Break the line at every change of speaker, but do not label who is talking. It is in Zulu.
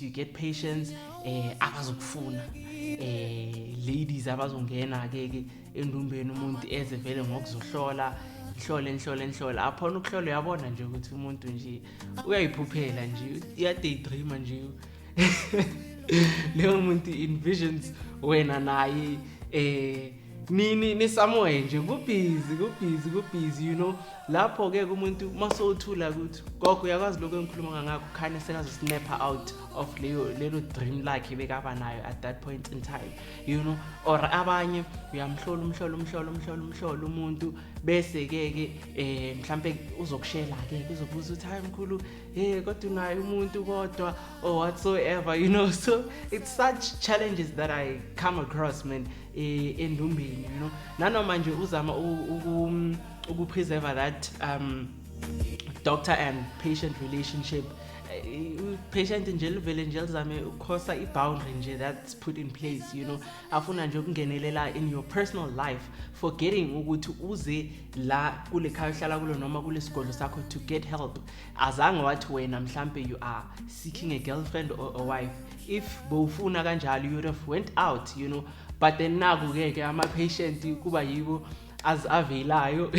You get patients abazokufuna, ladies abazongena ke ke endumbeni, umuntu eze vele ngokuzohlola, hlole, nhlole, nhlole. Aphona ukuhlola, uyabona nje ukuthi umuntu nje uyayiphuphela nje, uya-daydreama nje leyo muntu, envisions wena naye nini ni somewhere nje, ku-busy, ku-busy, ku-busy. Lapho ke umuntu masowuthula ukuthi, "Gogo, uyakwazi lokho engikhuluma ngakho?" Khane sekazo-snap out of leyo lelo dream lakhe bekaba nayo at that point in time. Or abanye uyamhlola, umhlola, umhlola, umhlola, umhlola umuntu, bese ke ke mhlambe uzokushela ke, uzobuza ukuthi, "Hayi mkhulu, hey, kodwa unayo umuntu kodwa?" or whatsoever. So it's such challenges that I come across, man, endumbeni, nanoma nje uzama uku-preserve that doctor and patient relationship, patient nje livele nje lizame ukukhosa i-boundary nje that's put in place. Afuna nje ukungenelela in your personal life, forgetting ukuthi uze la kule khaya ohlala kulo noma kule sigodlo sakho to get help. Azange wathi wena mhlambe you are seeking a girlfriend or a wife. If bowufuna kanjalo, you would have went out. But then naku-ke ke ama-patient kuba yibo az-avelayo.